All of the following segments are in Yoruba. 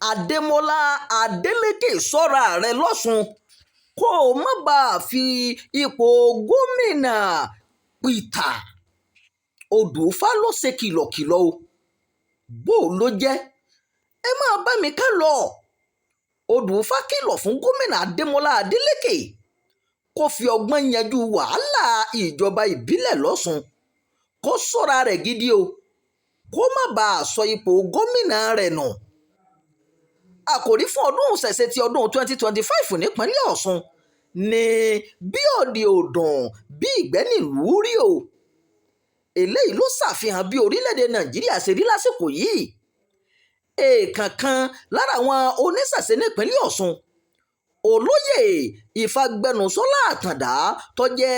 Adémọlá Adeleke, sọ́ra rẹ̀ lọ́sùn kó o má bàa fi ipò gómìnà pìtàn. Odù Ifá ló ṣe kìlọ̀kìlọ̀ o. Bó ló jẹ́, ẹ máa bá mi ká lọ. Odù Ifá kìlọ̀ fún Gómìnà Adémọlá Adeleke kó fi ọgbọ́n yanjú wàhálà ìjọba ìbílẹ̀ lọ́sùn, kó sọ́ra rẹ̀ gidi o, kó má bàa sọ ipò gómìnà rẹ̀ nù. Àkòrí fún ọdún ìṣẹ̀ṣe ti ọdún 2025 nípínlẹ̀ Ọ̀sùn ní bí òde ò dùn bí ìgbẹ́ nílùú rí o. Eléyìí ló ṣàfihàn bí orílẹ̀-èdè Nàìjíríà ṣe rí lásìkò yìí. Èèkàn kan lára àwọn oníṣẹ̀ṣe nípínlẹ̀ Ọ̀sùn, Olóyè Ìfàgbẹnusọlá Àtàǹdá, tó jẹ́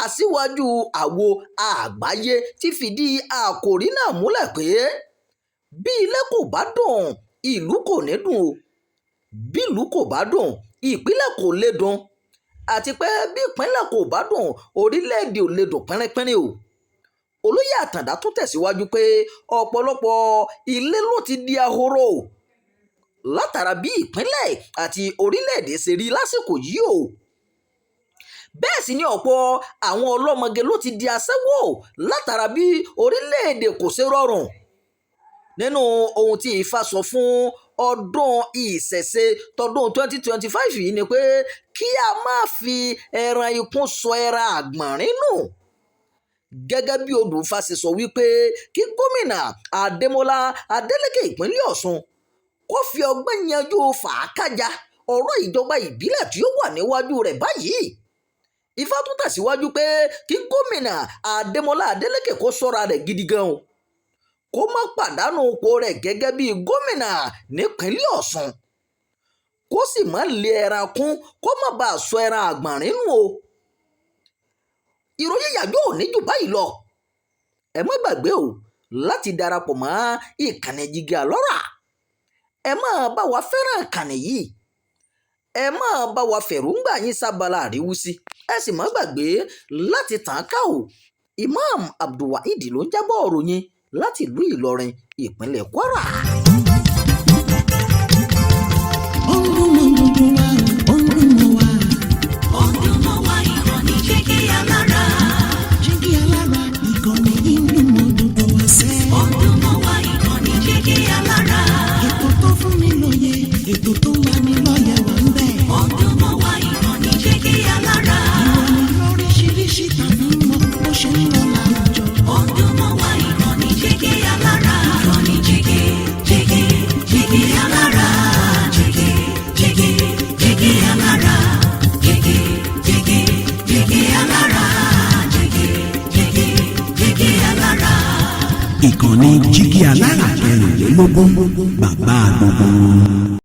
aṣíwájú àwo àgbáyé, ti fìdí àkòrí náà múlẹ̀ pé bí ilé kò bá dùn, ìlú kò ní dùn o, bílùú kò bá dùn, ìpínlẹ̀ kò lè dùn, àti pé bí ìpínlẹ̀ kò bá dùn, orílẹ̀-èdè ò lè dùn pínrínpínrín o. Olóyè Àtàǹdá tún tẹ̀síwájú pé ọ̀pọ̀lọpọ̀ ilé ló ti di ahoro látara bí ìpínlẹ̀ àti orílẹ̀-èdè ṣe rí lásìkò yìí o. Bẹ́ẹ̀ sì ni ọ̀pọ̀ àwọn ọlọ́mọge ló ti di aṣẹ́wó látara bí orílẹ̀-èdè kò ṣe rọrùn. Nínú ohun tí Ifá sọ fún ọdún ìṣẹ̀ṣe tọdún 2025 yìí ni pé kí a má fi ẹran ikún sọ ẹran àgbọ̀nrín nù. Gẹ́gẹ́ bí Odù Ifá ṣe sọ wípé kí Gómìnà Adémọlá Adeleke ìpínlẹ̀ Ọ̀ṣun kó fi ọgbọ́n yanjú fàákájà ọ̀rọ̀ ìjọba ìbílẹ̀ tí ó wà níwájú rẹ̀ báyìí. Ifá tún tẹ̀síwájú pé kí Gómìnà Adémọlá Adeleke kó sọ́ra rẹ̀ gidi gan o, kó má pàdánù ipò rẹ̀ gẹ́gẹ́ bí gómìnà nípínlẹ̀ Ọ̀ṣun, kó sì má lé ẹran kún, kó má bàa sọ ẹran àgbọ̀nrín nù o. Ìròyìn yàjọ́ ò ní jù báyìí lọ. Ẹ má gbàgbé o láti darapọ̀ mọ́ ìkànnì Jígí Alọ́ra. Ẹ máa bá wa fẹ́ràn ìkànnì yìí, ẹ máa bá wa fẹ̀rùngbà yín sábàlá àríwísí, ẹ sì má gbàgbé láti tàn án ká o. Imam Abdulwaheed ló ń jábọ̀ ròyìn láti ìlú Ìlọrin, ìpínlẹ̀ Kwara. Ó ń dùn mọ́ gbogbo wa o, ó ń dùn mọ́ wa. Ó ń dùn mọ́ wa, ìkànnì Jígí Alára. Jígí Alára, ìkànnì yìí ń dùn mọ́ gbogbo wa sẹ́. Ó ń dùn mọ́ wa, ìkànnì Jígí Alára. Ètò tó fún ni lóye, ètò tó ń lani lọ́yẹ̀ wà ń bẹ̀. Ó ń dùn mọ́ wa, ìkànnì Jígí Alára. Ìròyìn lóríṣiríṣi tàbí mọ́ bó ṣe ń lọ láwùjọ. Ó ń dùn mọ́ wa, ìkànnì Jígí Alára. Ìkànnì Jígí, Jígí, Jígí Alára. Jígí, Jígí, Jígí Alára. Jígí, Jígí, Jígí Alára. Jígí, Jígí, Jígí Alára. Ìkànnì Jígí Alára 24, bàbá gbogbo wọn.